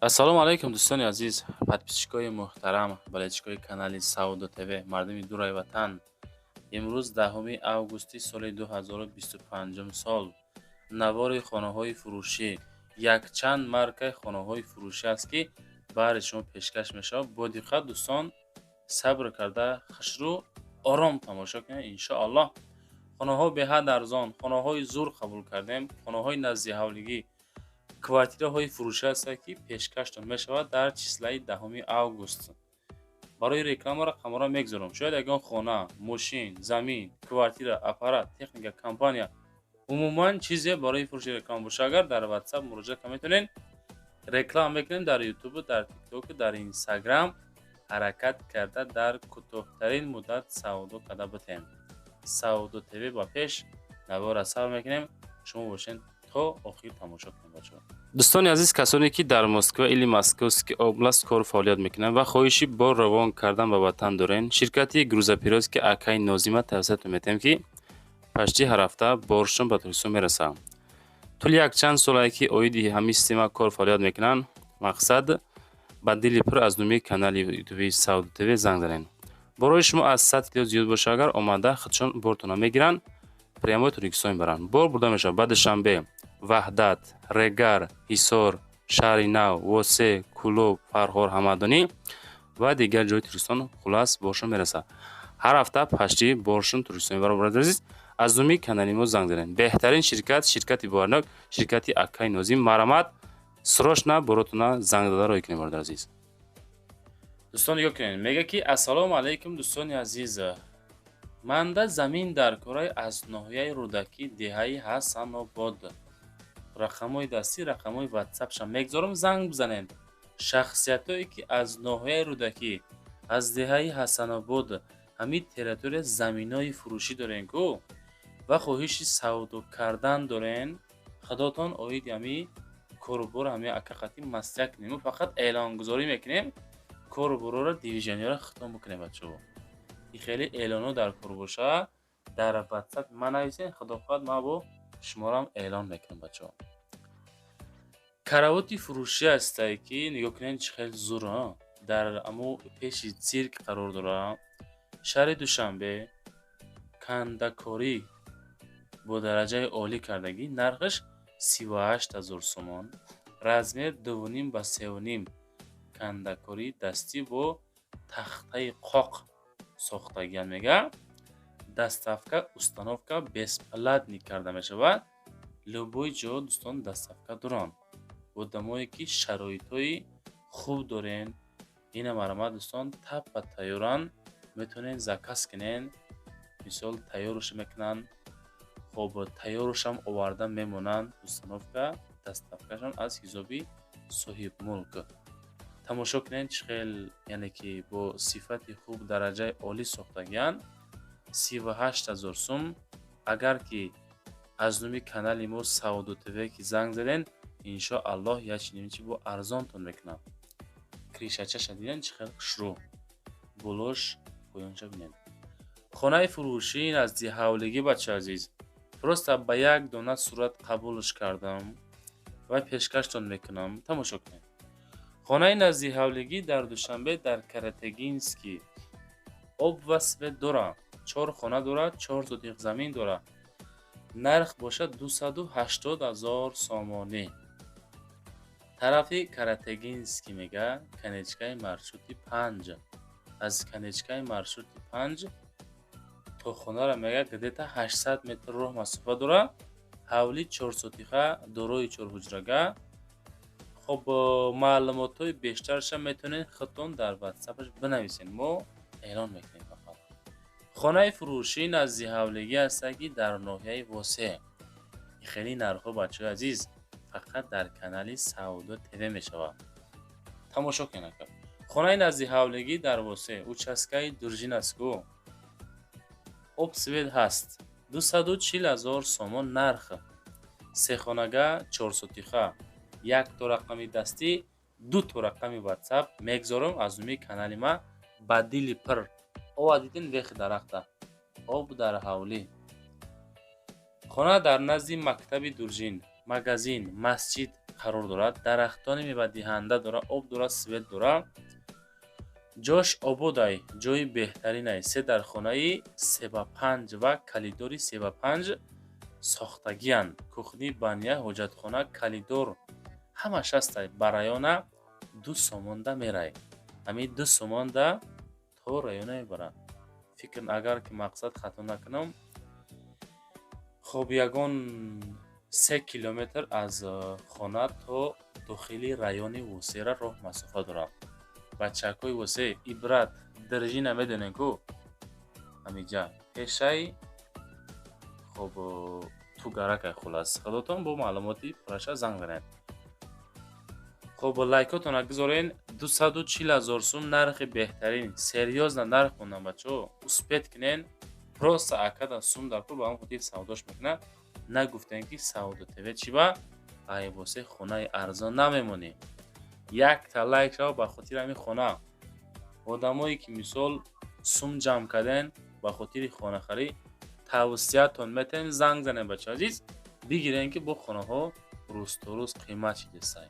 Ассалому алайкум, дӯстони азиз, подписчикои муҳтарам, болельщикои канали Савдо ТВ, мардуми дураи ватан. Имрӯз 10 августи соли 2025 сол. Навори хонаҳои фурӯшӣ, якчанд маркаи хонаҳои фурӯшӣ аст, ки баҳри шумо пешкаш мешавад. Бо диққат, дӯстон, сабр карда, хушрӯ, ором тамошо кунед, иншоаллоҳ. Хонаҳо беҳад арзон, хонаҳои зур қабул кардем, хонаҳои назди ҳавлигӣ, квартираҳои фурӯшӣ ҳастанд, ки пешкаштон мешавад дар числаи 10 август. Барои реклама рақамҳоро мегузорам. Шояд ягон хона, мошин, замин, квартира, аппарат, техника, компания, умуман чизе барои фурӯши реклама боша, агар дар WhatsApp муроҷиат карда метавонед. Реклама мекунем дар Ютубу, дар Тиктоку, дар Инстаграм. Ҳаракат карда, дар кӯтоҳтарин муддат савдо карда битем. Савдо ТВ ба пеш! Навора сар мекунем, шумо бошед, то охир тамошо кунед, бачаҳо. Дӯстони азиз, касоне ки дар Москва или Московский область кору фаъолият мекунанд ва хоҳиши бор равон кардан ба ватан дорен, ширкати грузоперевозки акаи Нозима тавсиятон метиҳем, ки почти ҳар ҳафта боршон ба Тоҷикистон мерасад. Тӯли якчанд солае ки оиди ҳамин система кор фаъолият мекунанд. Мақсад, ба дили пур аз номи канали Ютуби Савдо ТВ занг занед. Борои шумо аз 100 кило зиёд боша агар, омада худшон бортона мегиранд, прямой Тоҷикистон мебаранд. Бор бурда мешавад ба Душанбе, Ваҳдат, Регар, Ҳисор, Шаҳри Нав, Восе, Кӯлоб, Фархор, Ҳамадонӣ ва дигар ҷои Тоҷикистон. Хулас, боршон мерасад. Ҳар ҳафта почти боршон Тоҷикистон мебаранд. Бародари азиз, аз номи канали мо занг занед. Беҳтарин ширкат, ширкати боварнок, ширкати акаи Нозим. Марҳамат, срочно боротона занг зада роҳӣ кунед, бародари азиз. Дӯстон, нигоҳ кунед, мега ки: «Ассалому алайкум, дӯстони азиз, манда замин дар кораи аз ноҳияи Рӯдакӣ, деҳаи Ҳасанобод. Рақамҳои дастӣ, рақамҳои ватсапшам мегузорам, занг бизанед. Шахсиятое ки аз ноҳияи Рӯдакӣ, аз деҳаи Ҳасанобод, ҳамин территория заминҳои фурӯшӣ дорен ку ва хоҳиши савдо кардан дорен, худотон оиди ҳамин корубор ҳамин акақатӣ маслиҳат кунем. Мо фақат эълонгузорӣ мекунем, коруборро, движениеро худтон бикунем, бачаҳо. И хеле эълонҳо дар кор боша, дар ватсап ман нависен, худо хоҳад, ман бо шуморам эълон мекунам, бачаҳо». Каравоти фурӯшӣ ҳастае, ки нигоҳ кунед, чӣ хел зур, дар амо пеши цирк қарор дорад, шаҳри Душанбе, кандакорӣ бо дараҷаи олӣ кардагӣ, нархаш 38 000 сомон, размер 2,5 ба 3,5, кандакории дастӣ бо тахтаи қоқ сохтагиан. Мега, доставка, установка бесплатный карда мешавад. Любой ҷо, дӯстон, доставка доранд. Одамое ки шароитҳои хуб дорен, ина марҳамат, дӯстон, таппа тайёранд, метавонед заказ кунед. Мисол, тайёраш мекунанд, хоб, тайёрашам оварда мемонанд, установка, доставкашон аз ҳисоби соҳибмулк. Тамошо кунед, чӣ хел, яъне ки бо сифати хуб, дараҷаи олӣ сохтагианд. 38 000 сум. Агар ки аз номи канали мо Савдо ТВ ки занг заден, иншоаллоҳ, як чи бо арзонтон мекунам. Крышачаша диден, чӣ хел хушрӯ, болош, поёнша бинед. Хонаи фурӯшӣ назди ҳавлигӣ, бачаи азиз, просто ба як дона сурат қабулш кардам ва пешкаштон мекунам, тамошо кунед. Хонаи назди ҳавлигӣ дар Душанбе, дар Каратегинский, об ва свет дорад, чор хона дорад, 4 сотих замин дорад, нарх бошад 280 000 сомонӣ. Тарафи Каратегинский, мега, конечкаи маршрути 5. Аз конечкаи маршрути 5 то хонаро, мега, где-то 800 метр роҳ масофа дорад. Ҳавли чорсотиха, дорои чорҳуҷрага. Хоб, маълумотҳои бештарашам метавонед худтон дар ватсапаш бинависед, мо эълон мекунем фақат. Хонаи фурӯшӣ назди ҳавлигӣ ҳастад, ки дар ноҳияи Восе. Хеле нархҳо, бачаҳои азиз, фақат дар канали Савдо ТВ мешавад. Тамошо кунед, ака. Хонаи назди ҳавлигӣ дар Восе, участкаи Дуржин аст ку, об, свет ҳаст, 240 000 сомон нарх, сехонага, чорсотиха. Якто рақами дастӣ, дуто рақами ватсап мегзорам. Аз номи канали ма ба дили пир ова дидин, вехи дарахта, об дар ҳавлӣ. Хона дар назди мактаби Дуржин, магазин, масҷид, Қарор дорад, дарахтони мевадиҳанда дорад, об дорад, свет дорад. Ҷош ободай, ҷои беҳтаринай. Се дархонаи 3 ба 5 ва калидори 3 ба 5 сохтагиянд. Кухни, баня, ҳоҷатхона, калидор ҳамаш ҳастай. Ба района 2 сомонда мерай. Ҳамин 2 сомонда то района мебарад. Фикр, агар ки мақсад хато накунам, хоб, ягон 3 километр аз хона то дохили райони Восеъра роҳ масофа дорад. Бачакҳои Восеъ, Ибрат, Держина медонем ку, ҳамиҷа пешаи, хоб, тугаракай. Хулас, худотон бо маълумоти пурраша занг занед. Хоб, лайкотона гузорен. 240 000 сум нархи беҳтарин, серьёзно нарх мондам, бачаҳо, успеть кунен. Просто акада сум дар пул, ба ҳам хотир савдош мекунад. Нагуфтем, ки Савдо ТВ чӣ ба айвосе хонаи арзон намемонӣ. Якта лайк шава ба хотири ҳамин хона. Одамое ки, мисол, сум ҷамъ карден ба хотири хонахарӣ, тавсиятон метавонем, занг занем, бача азиз, бигирем, ки бо хонаҳо рӯз то рӯз қимат шидесай.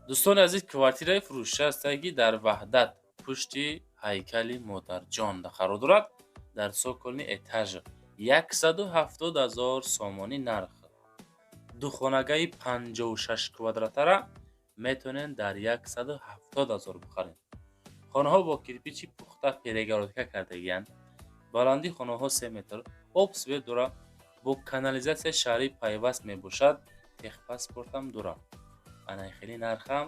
Дӯстони азиз, квартираи фурӯшӣ ҳастае, ки дар Ваҳдат, пушти ҳайкали Модарҷон қарор дорад, дар цокольный этаж, 170 000 сомонӣ нарх. Духонагаи 56 квадратара метавонед дар 170 000 бихаред. Хонаҳо бо кирпичи пухта перегородка кардагиянд. Баландии хонаҳо 3 метр, об, свет дорад, бо канализатсияи шаҳрӣ пайваст мебошад, техпаспортам дорад. Ана хеле нархам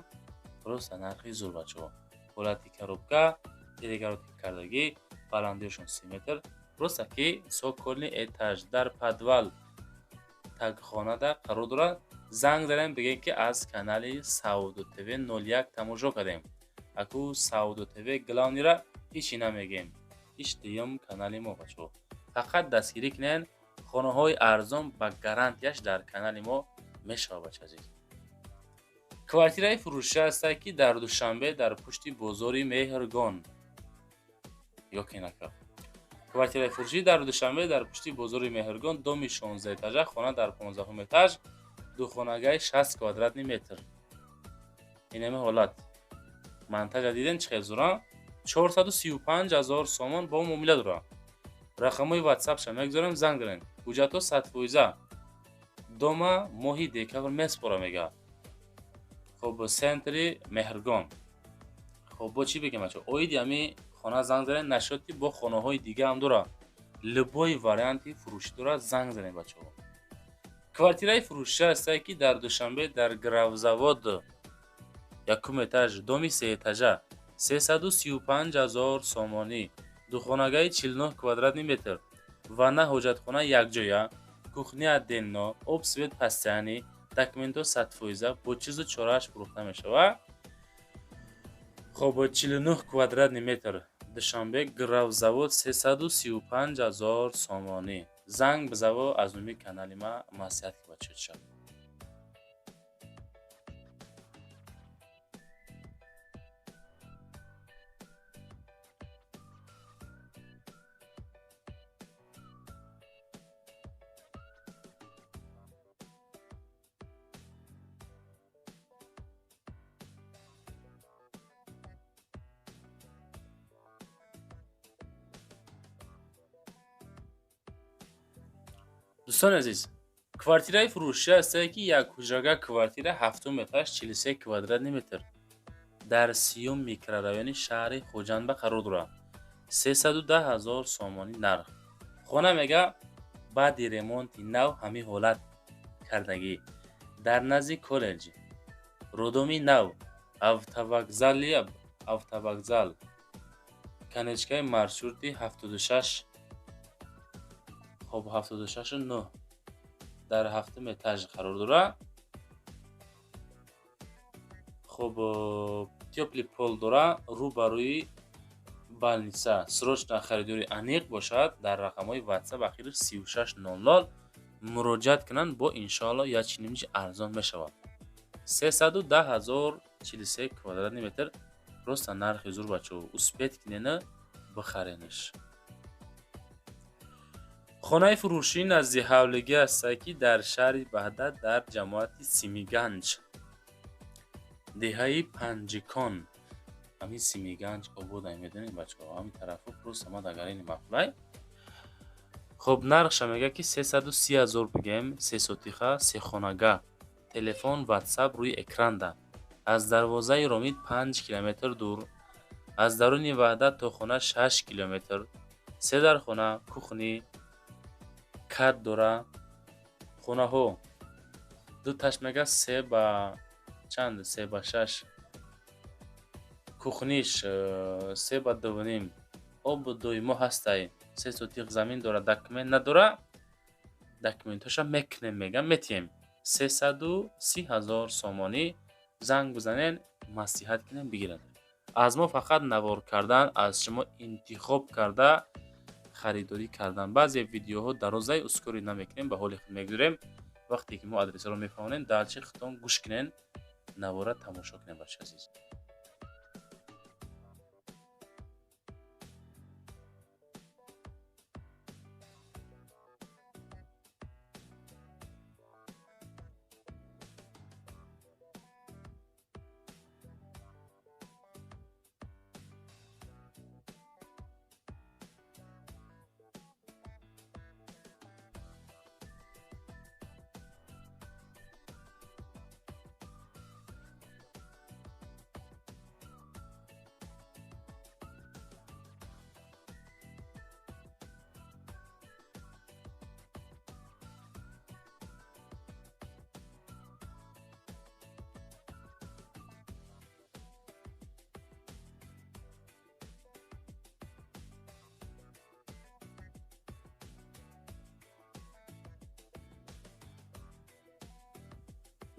просто нархи зур, бачаҳо. Ҳолати коробка, перегородка кардагӣ, баландиашон 3 метр. Просто ки цокольный этаж, дар подвал, тагхонада қарор дорад. Занг занем, бигем, ки аз канали Савдо ТВ 01 тамошо кардем. Аку Савдо ТВ главныйра ҳичи намегем, ҳич дуюм канали мо, бачаҳо. Фақат дастгирӣ кунед, хонаҳои арзон ба гарантияш дар канали мо мешавад, бача азиз. Квартираи фурӯшӣ ҳастае, ки дар Душанбе, дар пушти бозори Меҳргон. Ёке нака, квартираи фурӯшӣ дар Душанбе, дар пушти бозори Меҳргон, доми 16 этажа, хона дар 15-ум этаж, духонагаи 60 квадратный метр. Инами ҳолат монтажа диден, чӣ хел зура. 435 000 сомон, бо муомила дорад. Рақамҳои ватсапша мегузорем, занг занед. Ҳуҷҷатҳо 100%. Дома моҳи декабр меспора, мега. Хоб, центри Меҳргон. Хоб, бо чӣ бигем, бача? Оиди ҳами хона занг занед. Нашуд, ки бо хонаҳои дига ҳам дорад, любой варианти фурӯшӣ дорад, занг занед, бачаҳо. Квартираи фурӯшӣ ҳастае, ки дар Душанбе, дар Гравзавод, якум этаж, доми сеэтажа, 335 000 сомонӣ, духонагаи 49 квадратный метр, ванна, ҳоҷатхона якҷоя, кухня отдельно, об, свет постоянный, документҳо 100%, бо чизу чорааш фурӯхта мешавад. Хоб, 49 квадратный метр, Душанбе, Гравзавод, 335 000 сомонӣ. Занг бизаво, аз номи канали ма маслиҳат ки бачаҳо шавад. Дӯстони азиз, квартираи фурӯшӣ ҳастае, ки як ҳуҷрага квартира, ҳафтум этаж, 43 квадратный метр, дар 30-юм микрорайони шаҳри Хуҷандба қарор дорад. 310 000 сомонӣ нарх. Хона мега баъди ремонти нав ҳамин ҳолат кардагӣ, дар назди коллеҷ, роддоми нав, автовокзал, конечкаи маршрути 76, хоб, 76-у 9, дар ҳафтум этаж қарор дорад. Хоб, тёплый пол дора, рӯ ба рӯи больница. Срочно харидори аниқ бошад, дар рақамҳои Ватсап ахириш 3600 муроҷиат кунанд, бо иншоалло якчинимчи арзон мешавад. 310 000, 43 квадратный метр, просто нархи зур, бачаҳо, успеть кинена, бихаренаш. Хонаи фурӯшӣ назди ҳавлигӣ ҳастае, ки дар шаҳри Ваҳдат, дар ҷамоати Симиганҷ, деҳаи Панҷикон. Ҳамин Симиганҷ ободай, медонед, бачаҳо, ҳамин тарафо просто ма дагарини мафлай. Хоб, нархша мега, ки 330 000 бигем, се сотиха, сехонага. Телефон, Ватсап рӯи экранда. Аз дарвозаи Ромит 5 километр дур, аз даруни Ваҳдат то хона 6 километр. Се дархона, кухни, кат дора. Хонаҳо дуташ мега се ба чанд, 3 ба 6, кухниш 3 ба 2.5, обу доимо ҳастай, се сотиқ замин дора, документ надора, документҳоша мекунем, мегам, метиҳем. 330 000 сомонӣ. Занг бизанен, маслиҳат кунем, бигиранд. Аз мо фақат навор кардан, аз шумо интихоб карда харидорӣ кардан. Баъзе видеоҳо дарозай, ускорить намекунем, ба ҳоли худ мегузорем. Вақте ки мо адресҳоро мефаҳмонем, дальше худтон гӯш кунен, навора тамошо кунем, бача азиз.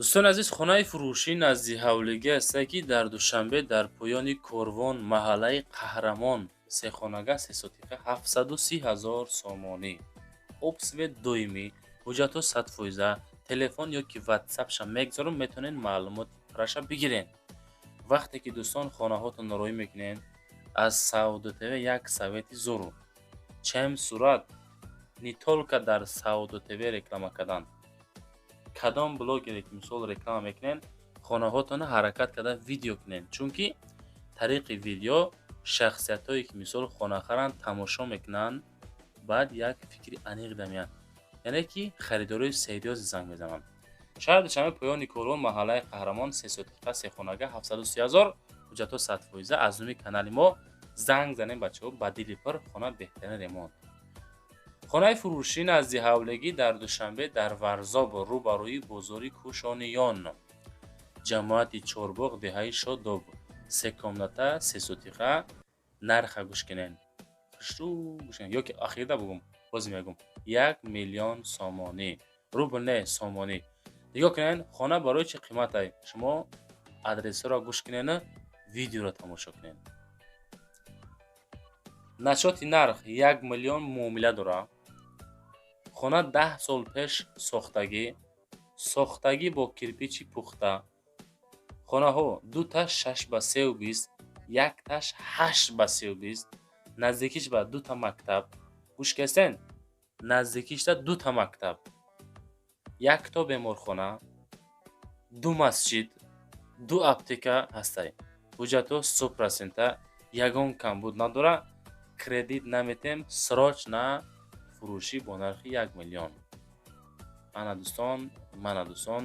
Дӯстони азиз, хонаи фурӯшӣ назди ҳавлигӣ ҳастае, ки дар Душанбе, дар поёни Корвон, маҳаллаи Қаҳрамон, сехонага, сесотиқа, 730 000 сомонӣ. Об, свет доимӣ, ҳуҷҷатҳо 100%. Телефон ё ки Ватсапша мегзорам, метавонед маълумоти пурраша бигиред. Вақте ки, дӯстон, хонаҳотонро роҳӣ мекунед, аз Савдо ТВ як совети зур: чем сурат не только дар Савдо ТВ реклама кардан, кадом блогере ки мисол реклама мекунед, хонаҳотонро ҳаракат карда видео кунед, чунки тариқи видео шахсиятҳое ки мисол хонахаранд, тамошо мекунанд, баъд як фикри аниқ дамеянд, яъне ки харидорои серьёзный занг мезананд. Шаҳри Душанбе, поёни Корвон, маҳаллаи Қаҳрамон, сесотиқа, сехонага, 730 000, ҳуҷҷатҳо 100%. Аз номи канали мо занг занем, бачаҳо, ба дили пур, хона беҳтарин ремонт. Хонаи фурӯшӣ назди ҳавлигӣ дар Душанбе, дар Варзоб, рӯ ба рӯи бозори Кӯшониён, ҷамоати Чорбоғ, деҳаи Шодоб, се комната, сесотиқа. Нарха гӯш кунед, хушрӯ гӯш кунед, ё ки ахирда бугум, боз мегум: 1 миллион сомонӣ, рубл не, сомонӣ. Нигоҳ кунед, хона барои чӣ қиматай? Шумо адресҳоро гӯш кунену видеоро тамошо кунед. Насчёти нарх 1 миллион муомила дорад. Хона 10 сол пеш сохтагӣ, сохтагӣ бо кирпичи пухта. Хонаҳо дуташ 6 ба 3.20, якташ 8 ба 3.20. Наздикиш ба дута мактаб, гӯш кестен, наздикишда дута мактаб, якто беморхона, ду масҷид, ду аптека ҳастай. Ҳуҷҷатҳо 100%, ягон камбуд надорад, кредит наметем. Срочно фурӯшӣ бо нархи 1 миллион. Ана, дӯстон, мана, дӯстон,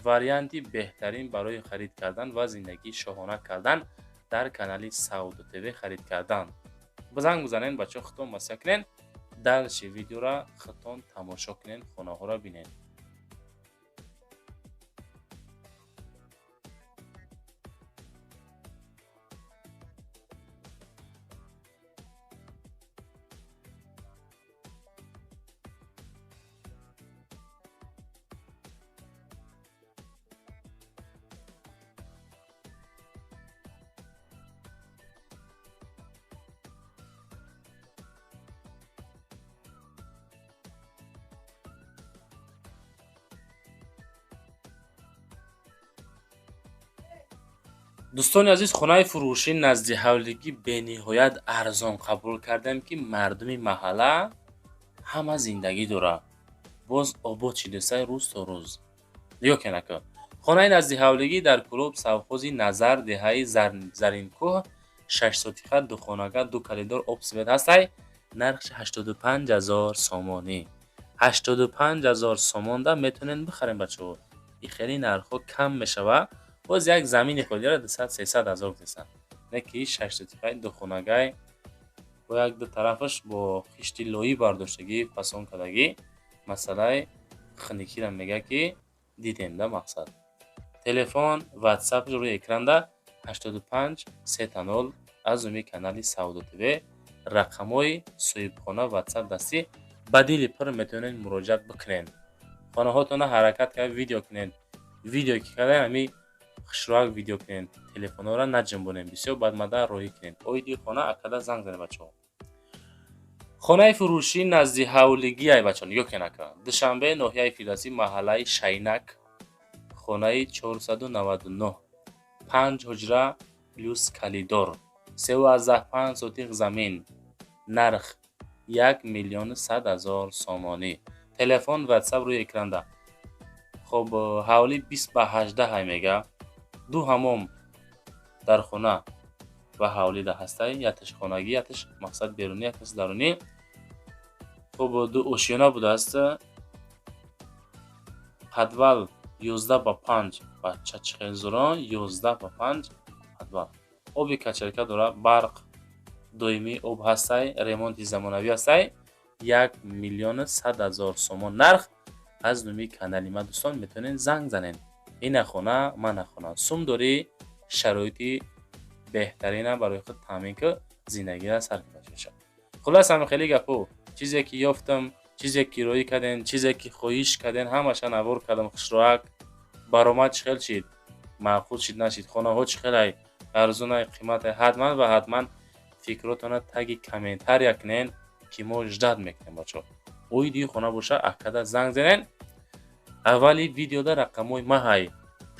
варианти беҳтарин барои харид кардан ва зиндагии шоҳона кардан дар канали Савдо ТВ харид кардан. Занг бизанен, бачаҳо, худтон масия кунен. Дальше видеора худтон тамошо кунен, хонаҳоро бинен. Дӯстони азиз, хонаи фурӯшӣ назди ҳавлигӣ бениҳоят арзон қабул кардем, ки мардуми маҳалла ҳама зиндагӣ дорад, боз обод шидасай рӯз то рӯз. Нигоҳ кунед, ака, хонаи назди ҳавлигӣ дар Кӯлоб, совхози Назар, деҳаи Заринкӯҳ, 6 сотиха, духонага, ду коридор, об, свет ҳастай. Нархш 85 000 сомонӣ. 85 000 сомонда метавонед бихарем, бачаҳо. И хеле нархҳо кам мешавад. Боз як замини холиро 200-300 ҳазор гузесан, не ки 6 сотихаи, духонагай, бо як ду тарафаш бо хишти лоӣ бардоштагӣ, фасон кардагӣ. Масъалаи хникира мега, ки дидем да. Мақсад, телефон, ватсап рӯи экранда, 85 000. Аз номи канали Савдо ТВ рақамҳои соҳибхона, ватсап, дастӣ, ба дили пур метавонед муроҷиат бикунед. Хонаҳотона ҳаракат кард, видео кунед. Видео ки кардаем, ҳами хушрӯак видео кунед, телефонҳоро наҷунбонем бисёр, бадмада роҳӣ кунед. Оиди хона акада занг занед, бачаҳо. Хонаи фурӯшӣ назди ҳавлигиай, бачаҳо, нигоҳ кунед, ака. Душанбе, ноҳияи Фирдавсӣ, маҳаллаи Шайнак, хонаи 499, панҷ ҳуҷра плюс коридор, 3,5 сотих замин, нарх 1 100 000 сомонӣ. Телефон, ватсап рӯи экранда. Хоб, ҳавлӣ 20 ба 18 ҳай мега, ду ҳамом дар хона ва ҳавлида ҳастай, якташ хонагӣ, якташ, мақсад, берунӣ, якташ дарунӣ. Хоб, ду ошёна будааст. Подвал 11 ба 5. Бача, чӣ хел зурон! 11 ба 5 подвал, оби качалка дорад, барқ доимӣ, об ҳастай, ремонти замонавӣ ҳастай. 1 100 000 сомон нарх. Аз номи канали ма, дӯстон, метавонед занг занед. Ина хона, мана хона. Сум дорӣ, шароити беҳтарина барои худ таъмин ки, зиндагиро сар мешавад. Хуллас, ҳами хеле гапо, чизе ки ёфтам, чизе ки роӣ кардем, чизе ки хоҳиш кардем, ҳамаша навор кардам. Хушроак баромад. Чӣ хел шид, маъқул шид, нашид, хонаҳо чӣ хелай, арзунай, қиматай, ҳатман ва ҳатман фикротона таги комментария кунен, ки мо ждать мекунем, бачаҳо. Оиди хона боша, акада занг занен. Аввали видеода рақамҳои ма ҳай.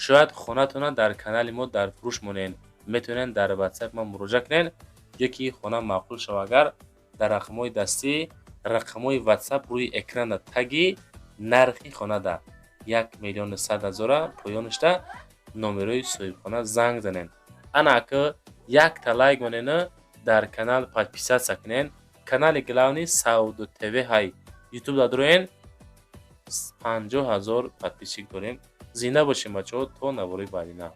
Шояд хонатона дар канали мо дар фурӯш монен, метавонед дар ватсап ма муроҷиат кунед, ё ки хона маъқул шава агар, дар рақамҳои дастӣ, рақамҳои ватсап рӯи экранда, таги нархи хонада 1 100 000-а поёнашда номерои соҳибхона, занг занед. Ана, ака, якта лайк монена, дар канал подписаться кунен. Канали главный Савдо ТВ ҳай, ютуб дадроен, 50 000 подписчик дорем. Зинда бошем, бачаҳо, то навори баъдина.